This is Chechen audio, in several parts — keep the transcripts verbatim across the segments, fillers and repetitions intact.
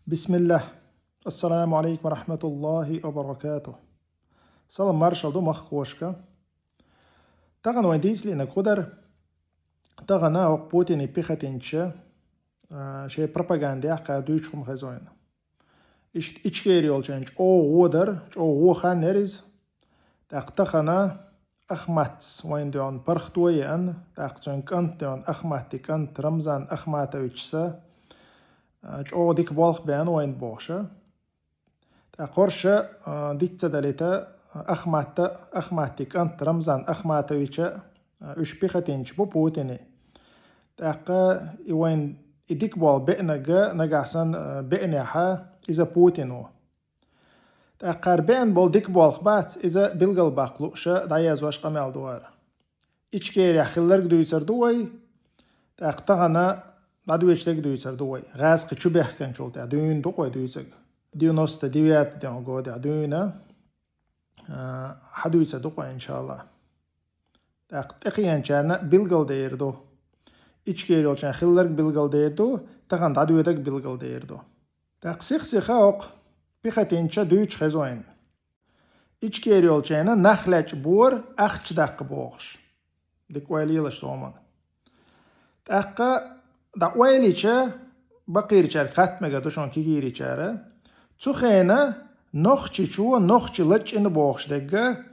Бисмиллах. Ассаламу алейкум ва рахматуллахи ва баракатух. Салам маршал ду махкошка. Тахан вайн дийцлина кудар. Тахана ок Путини пехотинча, а, шей пропаганда яхка дуйчхум хезойна. Ишт ичкери йолчен чӀо водар, чӀо вохан нериз. Так тахана Ахматс вайн дён пархтуе ан, так цун кант дён Ахматти кант Рамзан Ахматовичса, а, чӀо дик болх бен вайн бохша. Так хорша, а, дитца далита Ахматта, Ахматти кант Рамзан Ахматовича, а, уж пехотинч бу Путини. Так и вайн и дик бол бе'нага, нагасан, а, бе'няха, иза Путину. ТӀаккхар беан бол дик болх бац, иза билгал баккха луша дӀаязваш къамел дуар. Ичкеря хилларг дуйцар ду вай, тӀаккха тахана дӀадвечдаг дуйцар ду вай. Гъазкъи чу бехканчул тӀа дуйна ду къой дуйцаг. Девяносто девятый года дуйна, а, хьадуйца ду къой, иншалла. ТӀаккха тӀекхиянчарна билгал дер ду. Ичкер йолчан хилларг билгал дер ду, тахан дӀадведаг билгал дер ду. ТӀаккха сих-сиха окъ пехотинча дуйч хезойн. Ичкер йолчайна нах лач буар ахч даккха бохш. Дик ойлилаш соман. ТӀаккха да ойлича бакъирчар катмега душон кигиричара. Цу хена нохчи чуо, нохчи лачина бохш дегга,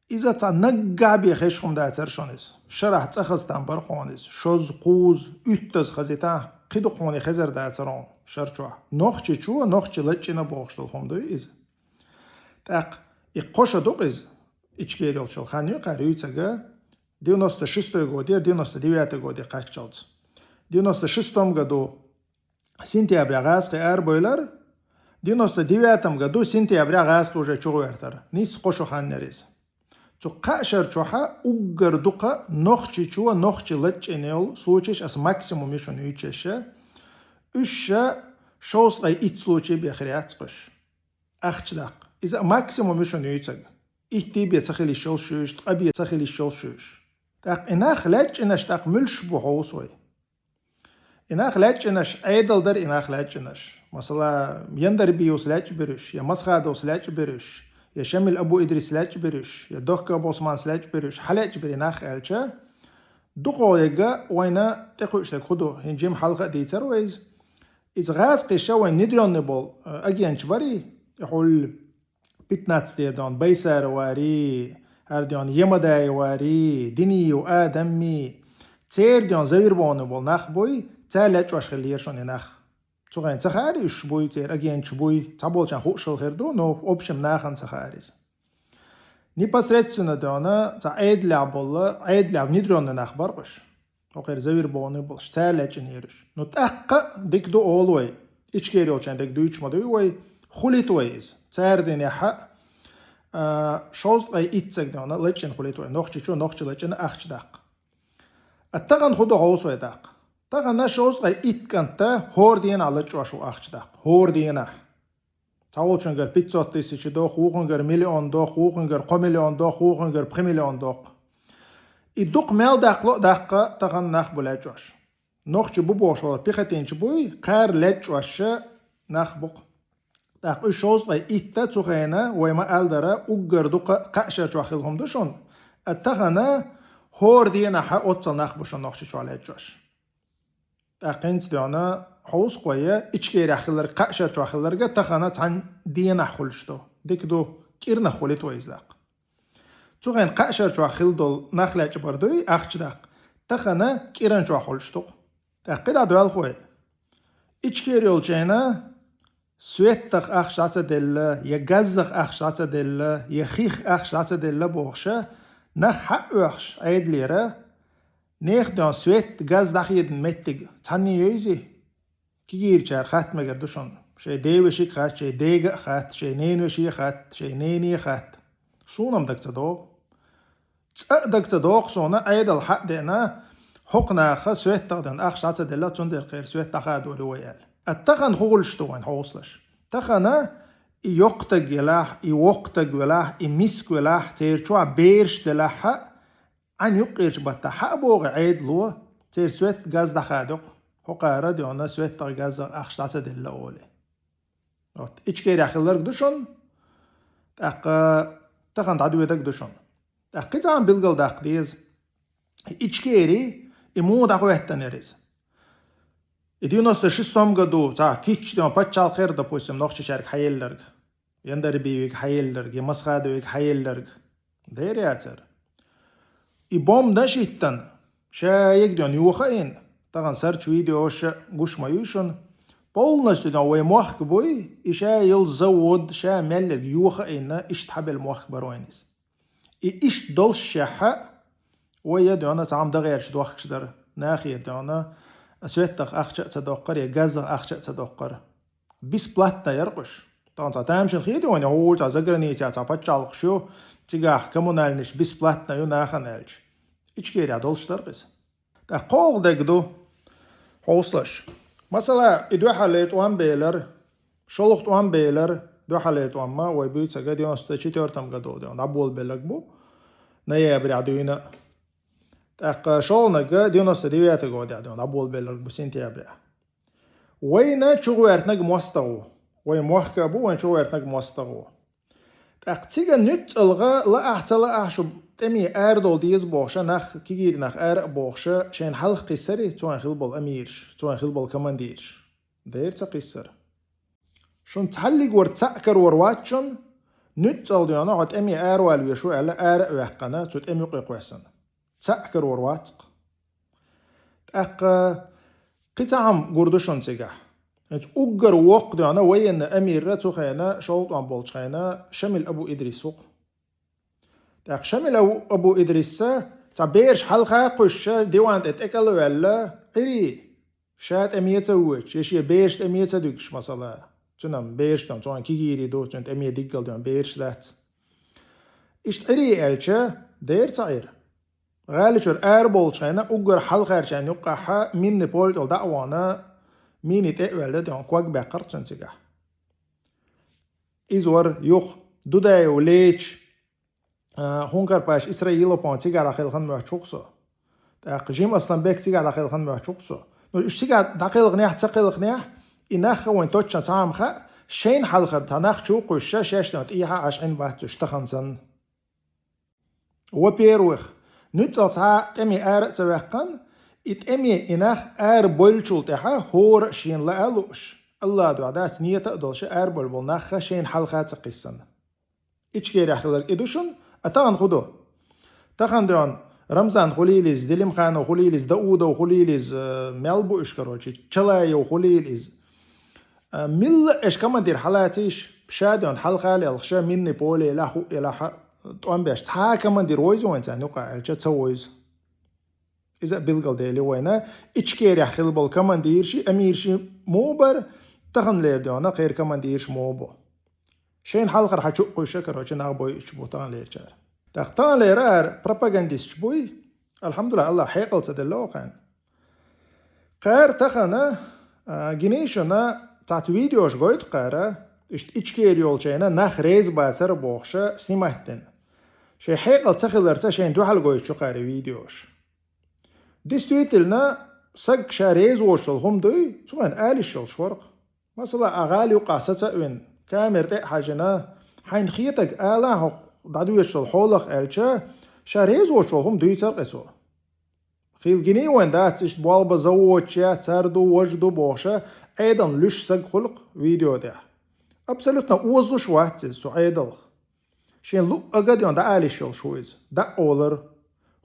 иза ца нагга бе хешхум дацар шонис. Шарах цахаз там бар хонис. Шоз, куз, уттаз хазита, киду хони хезар дацарон шарчуа. Нохчи чуо, нохчи лачина бохш дол хум дуй иза. Так и къоша дукъиз, ичкер йолчул ханю къарюйцага, девяносто шестой годе, девяносто девятый годе каччалц. Девяносто шестом году сентября гъазкъи ар бойлар, девяносто девятом году сентября гъазкъи уже чугъвертар. Нис къоша ханнериз. Цу къашар чуха уггар дукъа нохчи чуа нохчи лачинел случайш ас максимум ишун уйчеша. Уша шоус къай ит случай бехряц къуш. Ахч дакъ. Иза максимум ишун юйцаг. Итти бе цахили шол шуш, тӀаби цахили шол шуш. Так и нах лачинаш так мюлш бу ховсой. И нах лачинаш айдал дар и нах лачинаш. Масала, Яндар биус лач беруш, я Масхадус лач беруш, я Шамил Абу Идрис лач беруш, я Докка Босманс лач беруш, халач бери нах элча. Духовега вайна текуш так худу. Хин жим халха дийцар вайз. Из гъазкъи ша вайн нидрённый бол, э, агенч бари, хул пятнадцатый дон, Байсар вари, ардён Емадай вари, Динию Адамми, цер дён завир боны бол нах буй, цер лячваш хилир шони нах. Цугайн цахари уш буй, цер агенч буй, ца болчан хушал херду, но в общем нахан цахарис. Непосредственно дёна, ца айдля болла, айдля внедрённый нах бар къуш. Окъер завир боны болш, цар лачинириш. Ну, тӀаккха дик ду олуй. Ичкер йолчан дик дуйч ма дуй вай, хулит вай из. Цар дин яха, а, шоуст къай итцаг дёна, лачин хулит вай. Нохчи чу, нохчи лачин ахч дакъ. А тахан худу ховсой дакъ. Тахан на шоуст къай ит канта, хор дин а лачваш у ахч дакъ. Хор дин а. Цаволчунгар пятьсот тысяч дох, вухунгар миллион дох, вухунгар къо миллион дох, вухунгар пхи миллион дох. И дукъ мел дакъло дакъа тахан нах бу лячваш. Нохчи бу бошвала пехотинч буй, къар лячваш нах букъ. Так уй шоуст къай итта цухена, вай ма алдара, уггар дукъа къашар чуа хил хум душун. А тахана хор дин а ха отца нах бушун нохчи чуа лячваш. ТӀаккхинца дёна хьовсхойя, ичкеря хилар къашар чуа хиларга тахана цан дина хулш ду. Дик ду, кӀирна хулит вай из дакъ. Цугайн къашар чуа хил дол нах лач бар дуй, ахч дакъ. Тахана кӀиран чуа хулш дукъ. ТӀаккхи да дуал хой. Ичкер йолчайна, Светтах ахш ца делла, я газзах ахш ца делла, я хих ахш ца делла бохша, нах хьаъвахш айдлера, нех дон свет газ дахидан меттиг цанни йойзи? Кигирчар хат мегар душун. Шей девешик хат, шей дега хат, шей ненвеши хат, шей нени хат. Сунам даг ца догъ. ЦӀа даг ца докъ сона, айдал хьа дена, хокъ наха светтах ден ахш ца делла, цундер кхер свет даха дори ваял. А тахан хугулш ту вайн ховслаш. Тахана и йоктаг велах, и воктаг велах, и миск велах, цер чуа берш делаха, ан юкъирч батта ха богъ айдло, цер свет газ даха докъ. Хокъара дёна светтах газ ахш ца делла оли. Вот, Ичкерехь хилларг ду шун, тӀаккха тахан дӀадоьдург ду шун. ТӀаккха кхин цхьа хӀума билгалдаккха деза. Ичкери, и муха дӀахӀоьттинера иза? И девяносто шестом году цхьа кийча ден паччахьалкхера, допустим, нохчашка хьаелларг, Яндарбиевга хьаелларг, я Масхадовга хьаелларг. Дера яцара. И бомба дӀахӀиттина, шайга ден юха а йина, тахан сарч видеош гуш ма ю шуна, полностью ден вай мохк буй, и ша йолу завод, ша мел ерг юха а йина, иштта хьабелла мохк бара вайна иза. И иштта долуш шехьа, вай я ден цхьа хӀума дан гӀерташ дохкаш дара, нахе ден светах ахча а ца доккхура, я газах ахча а ца доккхура. Бесплатно яра уьш. Тахана цхьа тамашийна хетий вайна, хӀора цхьа заграницехь цхьа паччахьалкхаш ю, цигахь коммунальныйш бесплатно ю нахана аьлча. Ичкерехь долуш дара иза. ТӀаккха кхоалгӀа дерг ду, хьовсалаш. Масала, и дуьххьарлера тӀом белира, шолгӀа тӀом белира, дуьххьарлера тӀом ма вай буьйцург девяносто четвёртом году ден дӀаболабелларг бу, ноябрехь дуьйна. ТӀаккха шолгӀаниг девяносто девятом году ден дӀаболабелларг бу сентябрехь. Вайна чугӀертинарг мостагӀа ву. Вайн мохк а бу, вайна чугӀертинарг мостагӀа ву. ТӀаккха цига нуьцкъалгӀа, лаахь а ца лаахь а, шу тӀеме арадовла деза бохуша, нах, кегийрхой нах ара а бохуша, шайна хьалха кхиссарий цу хенахь хилла болу амираш, цу хенахь хилла болу командираш? Дера ца кхиссара. Шуна цхьаллиг вара цхьаъ карор вац шуна, нуьцкъала ден хьо тӀеме аравала везаш ву аьлла, ара а ваьккхина, цу тӀеман юкъе кхоьссина. Цхьаъ карор вац-кх. ТӀаккха кхин цхьа хӀума гур ду шуна цигахь. ХӀинца уггар воккха ден военный амир а цу хенахь, шолгӀа тӀом болчу хенахь, Шамил Абу Идрис ву-кх. ТӀаккха Шамил Абу, Абу Идрис цхьа бераш хьалха а кхуьссуш, диван тӀе тӀекӀел а ваьлла, Ӏийра, ша тӀеме ца воьдуш, я шен бераш тӀеме ца дуьгуш, масала. Цуьнан бераш ден, цуьнан кегийрхой ду, цуьнан тӀеме диггал ден бераш дац. Иштта Ӏийра аьлча, дера ца Ӏийра. ГӀали чуьра араболчу хенахь уггар хьалхарчарна юккъехь минный поле тӀехула дӀа а вахана, мине тӀе а ваьлла, ден ког баьккхира-кх цуьнан цигахь. Иза вара юха Дудаев Леча, а, Хункарпаш Исраилов, по-моему, цигахь дӀакхелхина моьттуш ву-кх со. ТӀаккха Жим Асланбек цигахь дӀакхелхина моьттуш ву-кх со. Ну, уьш цигахь дӀакхелхинехь а, ца кхелхинехь а, и нах а вайна точно цхьа хӀума хаьа, шайна хьалхара цхьа нах чу а кхуьссуш, шаьш ден тӀехьа Ӏаш Ӏийна бац уьш тахана санна. Во-первых, нуьцкъала цхьа а тӀеме ара а ца ваьккхина, и тӀеме и нах арабевллачул тӀаьхьа хӀора а шена лаа а лууш, АллахӀан дуьхьа дац, нийта а долуш арабевлла болу нах а шайна хьалха ца кхиссина. Ичкерехь хилларг и ду шуна, а тахана хӀун ду? Тахана ден Рамзан хуьлийла иза, Делимханов хуьлийла иза, Даудов хуьлийла иза, э, мел бу уьш, короче, Чалаев хуьлийла иза. А, милла а аша командир хьалацийша, ша ден хьалха а лелхаш, минный поле елахь, хӀуъа елахь, тӀом беш, цхьа а командир вовзий вайна царна юкъахь аьлча, ца вовзу. Иза а билгалдели вайна, Ичкерехь хилла болу командирший, амирший муха бара, таханлера ден кхеран командирш муха бу. Шайна хьалхара хьан чу а кхуьссуш, короче, нах бойуш бу таханлерчара. ТӀаккха таханлера ара пропагандисташ буй, алхьамдулиллахӀ, АллахӀа хьекъал ца делла вайна. Кхара тахана, а, гиний шуна, цхьацца видеош гойту кхара, иштта Ичкери йолчу хенахь нах реза бацара бохуша снимать дина. Шайн хьекъал ца хиларца шайна дуьхьал гойтуш ю кхара видеош. Действительно, саг ша реза воцуш йолу хӀума дуй, цу хенахь ала йиш йолуш вара-кх. Масала, ахь гӀала юккъехь саца а вина, камера тӀе а хьаьжжина, хьайна хетарг ала хӀокху дӀадоьдуш долу хьолах аьлча, ша реза воцуш волу хӀума дуьйцура-кх цо. Хила гиний вайна дац, иштта болх бан заводаш яц, цара ду, важа ду бохуша, Ӏедална луьйш саг хуьлу-кх видео тӀехь. Абсолютно озалуш вац иза цу Ӏедалх. Шен луъага а ден дӀаала йиш йолуш ву иза. ДӀа а олура.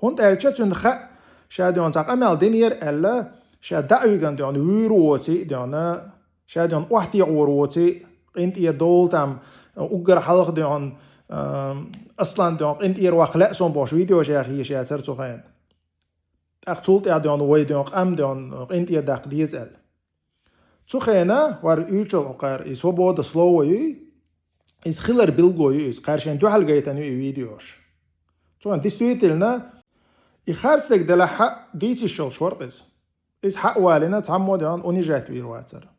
ХӀунда аьлча цуьнан хаьа, ша ден цхьа къамел динера аьлла, ша дӀа а вигна ден вуьйр воций а ден, ша ден охьатаӀор воций а, къинтӀера долу там, уггар хьалха ден, а, Аслан ден къинтӀера ваккха лаьа суна бохуш видеош яха езаш яцара цу хенахь. ТӀаккха цул тӀаьхьа ден вай ден къам ден къинтӀера даккха деза аьлла. Цу хенахь, вара уьйчул кхара, и свобода слова юй, иза хилар билгало ю иза, кхара шайна дуьхьал гайтина ю и видеош. Цуьнан действительно, и харцдерг делахь а дийца йиш йолуш вара-кх иза. Иза хьа а валийна, цхьаммо а ден унижать вийр вацара.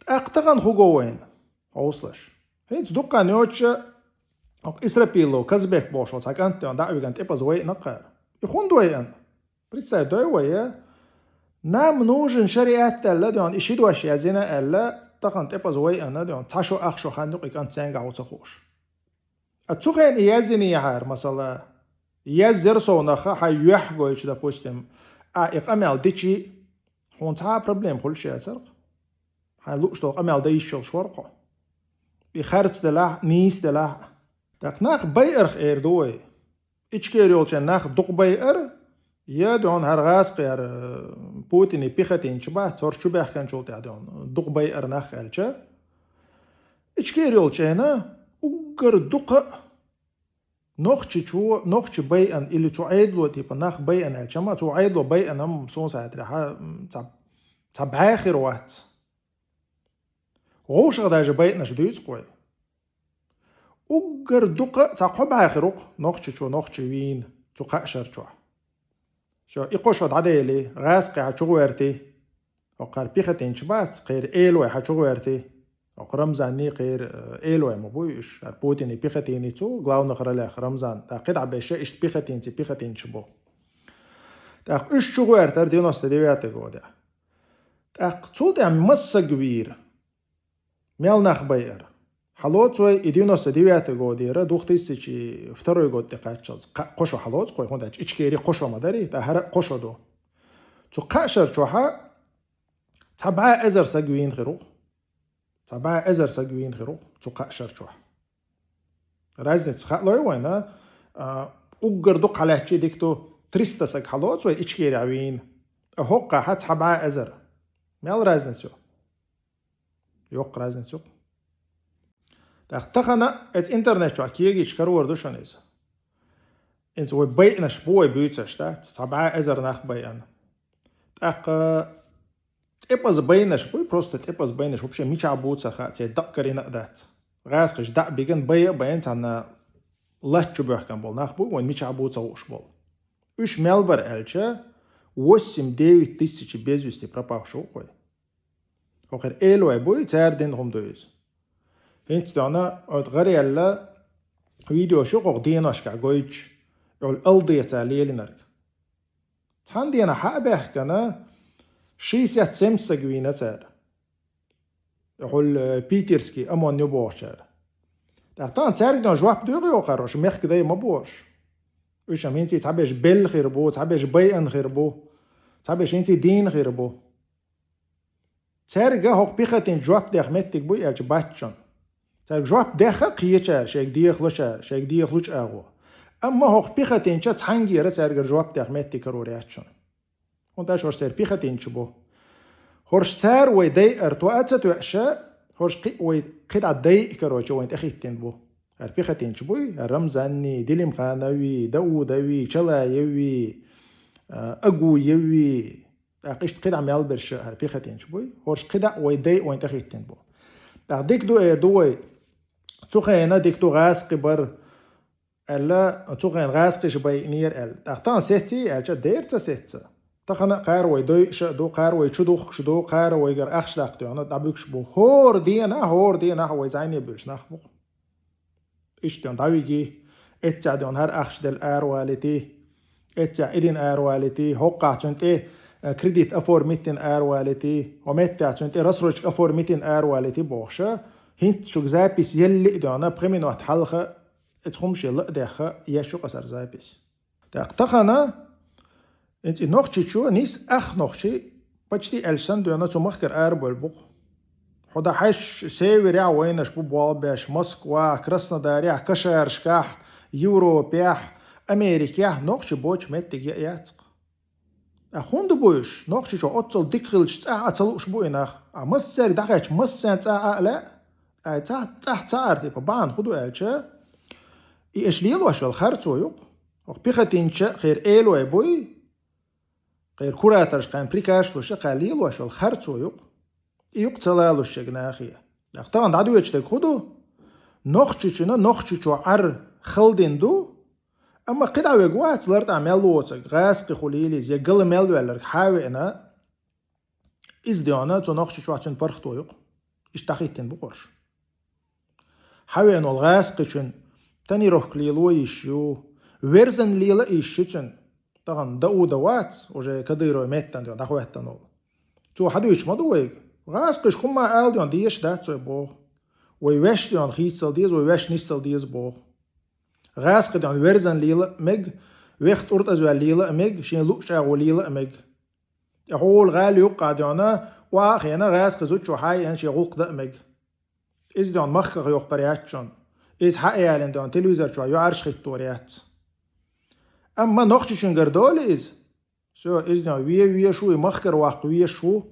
ТӀаккха тахана хӀун го вайна, хьовсалаш? ХӀинца дуккха а йоцуша, хӀокху Исрапилов Казбек бохуш волу цхьа кӀант ден дӀа а вигна тӀепаза вайна кхара. И хӀунда вайна? Представь, дой вай, а? Нам нужен шариат аьлла ден, и ши дош яздина аьлла, Тахан тӀепаза вай ана, ден, цхьа шо, ах шо хан юкъе кӀант цаьнгахь ву ца хууш. А цу хенахь язйинехьара, масала, язъяр сов нах хьан юьхь гойтуш, допустим, а и къамел дичи, хьуна цхьа а проблема хуьлуш яцар-кх. Хьайн лууш долу къамел дан йиш йолуш вара-кх хьо. И харц делахь а, нийса делахь а. ТӀаккха нах байарх эр ду вай. Ичкери йолчу нах дукха байар, я, ден, хӀара гӀазкхи, хӀара, э, Путине пехотинцаш бац, хӀорш чу баьхкинчул тӀаьхьа, ден, дукха байар нах аьлча. Ичкери йолчу хенахь уггар дукха а нохчичо, нохчи байъан или цу Ӏедало типа нах байъан аьлча, амма цу Ӏедало байъан-м суна схьахетарехь, м, цхьа, цхьа бӀе хир вац. ГӀовшах даже байъанаш дуьйцу-кх вай. Уггар дукха а цхьа кхо бӀе хир ву-кх нохчичо нохчи вийна цу кхаа шар чохь. Всё, и кхо шо дӀадели, гӀазкхи хьан чу гӀоьрти, хӀокхара пехотинцаш бац, кхеран элой хьан чу гӀоьрти. ХӀокху Рамзанний кхеран, э, элой ма буй уьш, хӀара Путине пехотинец ву, главных ролях Рамзан. ТӀаккха кхидӀа беша иштта пехотинций пехотинцаш бу. ТӀаккха уьш чу гӀоьртара девяносто девятый годехь. ТӀаккха цул тӀаьхьа массаг вийра. Мел нах байар. Хьалоцу вай и девяносто девятый годера, две тысячи второй год тӀе кхаччалц. Кхо-, кхо шо хьалоцу-кх вай, хӀунда аьлча Ичкери кхо шо ма дарий, тӀаккха хӀара кхо шо ду. Цу кхаа шар чохь цхьа бӀе эзар саг вийна хир ву-кх. Цхьа бӀе эзар саг вийна хир ву-кх цу кхаа шар чохь. Разница хаалой вайна, а, уггар дукха хьалаьцча дика ду, триста саг хьалоцу вай Ичкерехь вийна. А хӀокхахь цхьа бӀе эзар. Мел разница ю? Йоккха разница ю-кх. ТӀаккха тахана эцу интернет чохь кегийча карор ду шуна иза. Инца вай байъанаш бу вай буьйцуш, да? Цхьа бӀе эзар нах байъан. ТӀаккха тӀепаза байъанаш буй, просто тӀепаза байъанаш, вообще мичахь бу ца хаьа, церан дакъа карийна а дац. ГӀазкхаша дӀа а биган, байа а байан, цхьанна латта чу боьхкан болу нах бу, вайн мичахь бу ца хууш болу. Уьш мел бара аьлча, восемь-девять тысяч без вести пропавших ву-кх вай. ХӀокхеран элой буй, цара дина хӀума ду иза. ХӀинца дуьйна, оцу гӀараяьлла видеош ю-кх хӀокху деношкахь гойтуш, олу Алдеца лелийнарг. Цхьана денахь хьа а баьхкина, шестьдесят-семьдесят саг вийна цара. Хьуьлла, э, питерский ОМОН ю бохучара. ТӀаккха тахана цаьрга ден жоп доьху йохур, уьш мехкан дай ма бу уьш. Уьш-м хӀинца цхьаберш белла хир бу, цхьаберш байъан хир бу, цхьаберш хӀинца дийна хир бу. Цаьрга хӀокху пехотинцаша жоп деха меттиг буй аьлча бац шуна. Цаьрга жоп деха а кхечара, шайга дехалочара, шайга дехалучу агӀо. Амма хӀокху пехотинцаша цхьаьнгара цаьргара жоп деха меттиг карор яц шуна. ХӀунда аьлча хӀорш церан пехотинцаш бу. ХӀорш цара вай дайар тоа а ца тоьаш, хӀорш кхин а вай кхидӀа дайа, короче, вайна тӀехӀиттина бу. ХӀара пехотинцаш буй, хӀара Рамзанний, Делимхановий, Даудовий, Чалаевий, а, Агуевий. ТӀаккха иштта кхидӀа мел берш хӀара пехотинцаш буй. ХӀорш кхидӀа а вай дайа вайна тӀехӀиттина бу. ТӀаккха дика ду эр ду вай. Цу хенахь дика ду гӀазкхи бар, аьлла, цу хенахь гӀазкхаша байъинера аьлла. ТӀаккха тахана сеций аьлча, дера ца сеца. Тахана а кхара вай дойуш а ду, кхара вай чу духкуш ду, кхара вайгара ахча даккха дуьйна дӀабуьгуш бу. ХӀора денахь, хӀора денахь вай зӀене буьллуш нах бу-кх. Иштта дуьйна дӀавигий, эццехь дуьйна хӀара ахча делла аравалийтий, эццехь и дина аравалийтий, хӀокхахь цунна тӀе, э, кредит оформить дина аравалийтий, хӀо меттехь цунна тӀе рассрочка оформить дина аравалийтий бохуш, хӀинца шуьга запись елли а дуьйна, пхи минот хьалха Эцу хӀумашелла а дехха, еш ю-кх аса хӀара запись. ТӀаккха тахана, хӀинца и нохчичо нийса ах нохчий, почти аьлча санна дуьйна цу махкара арабевлла бу-кх. Хьо дан хьаьжча, северехь вайнаш бу болх беш, Москвахь, Краснодарехь, Кашарашкахь, Европехь, Америкехь нохчий боцу меттиг яа яц-кх. Ткъа хӀунда бу уьш? Нохчичо оццул дика хилча, цӀахь а ца лууш бу и нах. Ткъа массаьрга дӀахаьчча, массарна цӀахь а лаьа? Ткъа цӀахь, цӀахь ца Ӏара, типа, бахьана хӀун ду аьлча, и аша лелош йолу харцо ю-кх. ХӀокху пехотинцаша кхеран элой буй, кхеран кураторша кхарна приказ луш а, кхара лелош йолу харцо ю-кх. И ю-кх ца лалуш ерг нахе. ТӀаккха тахана дӀадоьдуш дерг хӀун ду? Нохчичунна нохчичо Ӏар хала дина ду, амма кхидӀа верг вац лартӀехь мел воцург, гӀазкхи хуьлийла иза, я гала мел ваьлларг хьа а веана, иза дуьйна цу нохчичохь цуьнан паргӀато ю-кх. Иштта дӀахӀиттина бу-кх уьш. Хьа а веана волу гӀазкхичун тонировка лело йиш ю, верзан лела а йиш ю цуьнан. Тахана Дауда вац, уже Кадыровн меттана дуьйна дӀахӀоьттина волу. Цо хьадуьйцуш ма ду вайга, ГӀазкхаша хӀумма ала ден дезаш дац вай боху. Вай ваьш ден хийцал деза, вай ваьш нисдала деза боху. ГӀазкхи ден верзан лела а мег, вех тӀуртӀазваьл лела а мег, шен луъ чӀагӀо лела а мег. ТӀехула гӀала юккъа ден, охьа а хена, гӀазкхи зудчо хьайна шен гӀуллакх дан а мег. Иза ден махках йоккхур яц шун. Иза хьа а ялийна ден телевизор чохь юьхьӀаьржа хӀиттор яц. Амма нохчичуьнгара долу иза. Всё, иза ден ве веш ву, и махкара ваккха веш ву,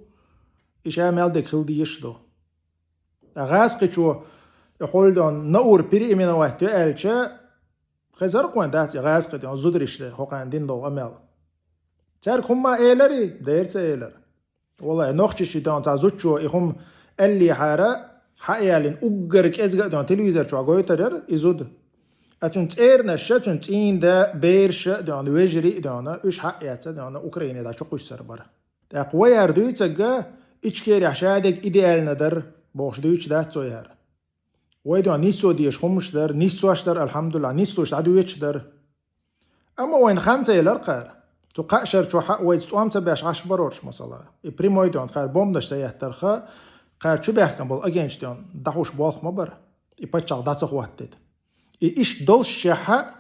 и ша мел дерг хила дезаш ду. Ткъа гӀазкхичо, и хьол ден, Наур переименовать йо аьлча, хезар кхойн дац и гӀазкхи ден зударий де хӀокхарна дина долу къамел. Цаьрга хӀумма эларий, дера ца элар. Валлахь, нохчичи ден цхьа зудчо и хӀума аьллехьара, хьа а ялийна уггар кӀезга а ден телевизор чохь гойтур яра и зуда. А цуьнан цӀернаш а, цуьнан цӀийнда, бераш а ден, вежарий а ден, уьш хьа а эцна ден, Украине дӀа чу кхуьссур бара. ТӀаккха вай хӀара дуьйцург, Ичкерехь шадерг идеально дара бохуш дуьйцуш дац вай хӀара. Вай ден нисдо дезаш хӀуманаш дара, нисдош дара, алхьамдулиллахь, нисдалуш дӀадоьдуш дара. Амма вайна хан ца елира кхара. Цу кхаа шарчохь а вайца тӀом ца беш Ӏаш бара уьш, масала. И прямой ден кхара бомбанаш ца еттарх, кхара чубаьхкина болу агенташ ден дӀахьуш болх ма бара. И пачхьалкх дӀа ца хӀоттийта. И иштта доллушехь а,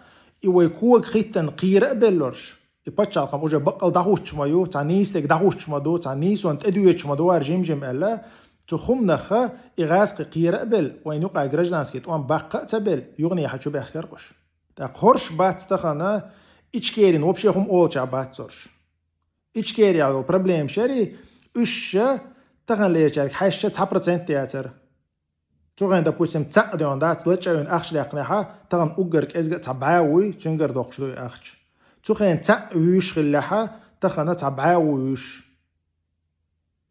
и вай кога хӀиттина кхера а белла уьш. И пачхьалкхам уже баккъал дӀахӀуттуш ма ю, цхьа нийса дерг дӀахӀуттуш ма ду, цхьа нийсонна тӀедоьдуш ма ду хӀара жим-жим аьлла, цу хӀуманах и гӀазкхи кхера а белла, вайна юкъахь гражданский тӀом баккха а ца белла, юханехьа чубаьхкира уьш. ТӀаккха хӀорш бац тахана, Ичкерина вообще хӀума олучохь бац уьш. Ичкерехь йолу проблемаш ярий, уьш а таханлерчаьрга хьаьжча цхьа процент яцара. Цу хенахь, допустим, цхьаъ ден дац, лачкъа а вина ахча даьккхинехь, тахана уггар кӀезга а цхьа бӀе вуй, цуьнгара доккхуш ду и ахча. Цу хенахь цхьаъ вуьйш хиллехь, тахана цхьа бӀе ву вуьйш.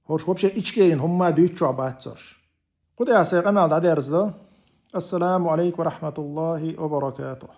ХӀорш вообще Ичкерина хӀумма дуьйцучохь бац уьш. Кху тӀехь сайн къамел дӀадерзадо. Ассаламу алейкум ва рахматуллахи ва баракатух.